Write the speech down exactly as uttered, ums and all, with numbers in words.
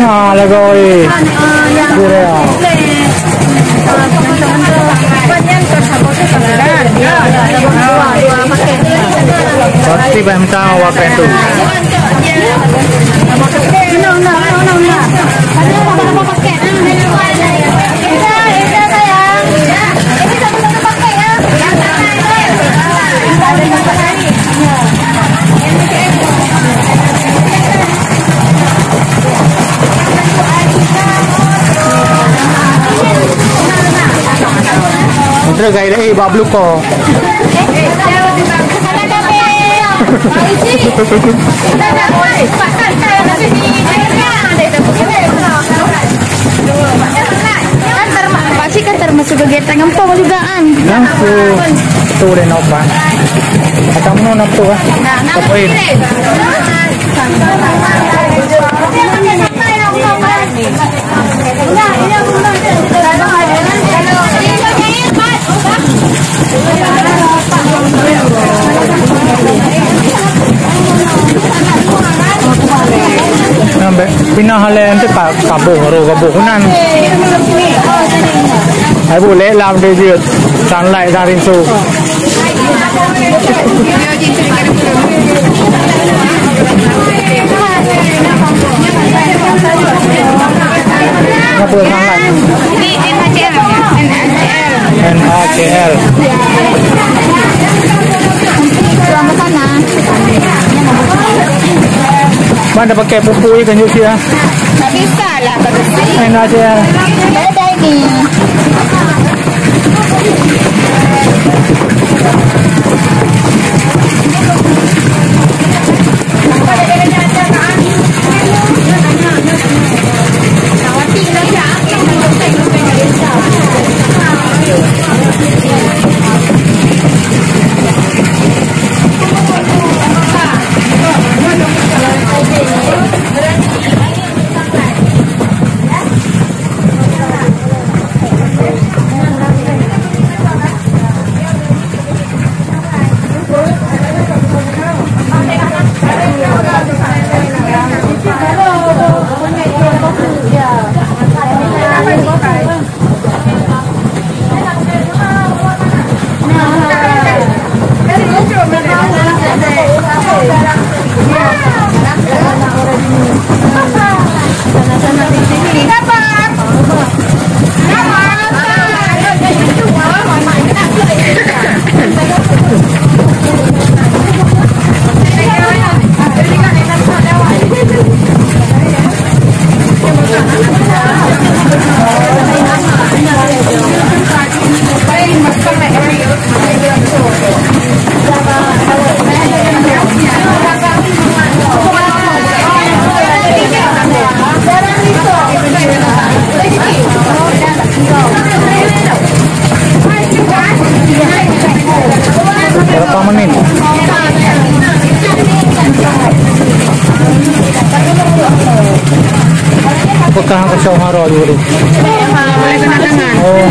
Nah, lagu, eh. Korea. Pasti bah minta awak tu. Terus gaya deh, eh, bak blue ko. Kan terma-, pasti kan termasuk kegiatan ngempong juga, kan? Langsung. Tu deh noba. Atau mana nak tu, ah? Nah, nah, apa ini? Sampai pinah halai nanti ka-, kaboh, baru kaboh kunan. Ai bu lek lam dia je. Sunlight dan rinso. Kenapa sunlight? N A C L. Mana pakai pupuk ni tunjuk dia? Tak bisa lah, tak bisa. N A C L. Beda ini. Berapa menit? Apakah kosong haro dulu? Oh.